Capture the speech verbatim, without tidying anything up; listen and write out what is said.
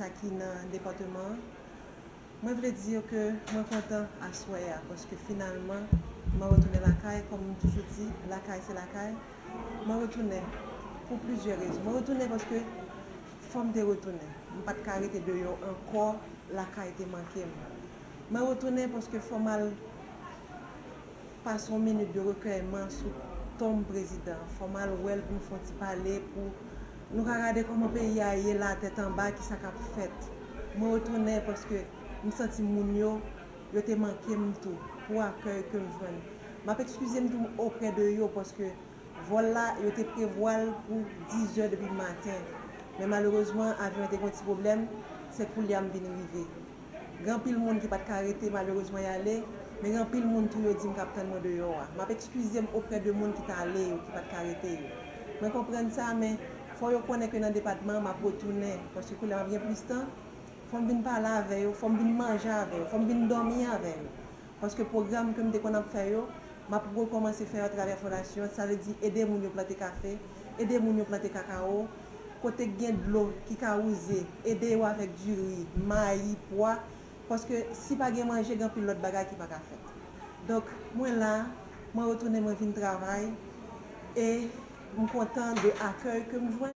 sa ki nan depatman an. Mwen vle di yo ke mwen kontan aswè a, paske finalman, mwen retounen lakay, kòm m toujou di, lakay se lakay. Mwen retounen pou plizyè rezon. Mwen retounen paske fò m te retounen. M pa t ka rete deyò ankò, lakay te manke m. Mwen retounen paske fò m al pase yon minit de rekèyman sou tonm prezidan. Fò m al wè l pou m fè yon ti pale, pou nou ka gade kòman peyi a ye la, tèt anba, kisa k ap fèt. Mwen retounen paske m santi moun yo, yo te manke m tou, pou akèy ke m jwenn. M ap ekskize m tou oprè de yo, paske vòl la, yo te prevwa l pou diz è depi maten. Men malerezman, avyon an te gen yon ti pwoblèm, se koulye a m vin rive. Gen anpil moun ki pa t ka rete, malerezman, y ale, men gen anpil moun tou yo di m k ap tann mwen deyò a. M ap ekskize m oprè de moun ki t ale yo, ki pa t ka rete yo. Mwen konprann sa, men fò yo konnen ke nan depatman an, m ap retounen, paske koulye a m ap gen plis tan, fò m vin pale avè yo, fò m vin manje avè yo, fò m vin dòmi avè yo. Paske pwogram ke m te konn ap fè yo, m ap rekòmanse fè yo atravè fondasyon an, sa vle di ede moun yo plante kafe, ede moun yo plante kakawo, kote k gen dlo ki ka wouze, ede yo avèk diri, mayi, pwa, paske si pa gen manje, gen anpil lòt bagay ki pa ka fèt. Donk, mwen la, mwen retounen, mwen vin travay, e m kontan de akèy ke m jwenn.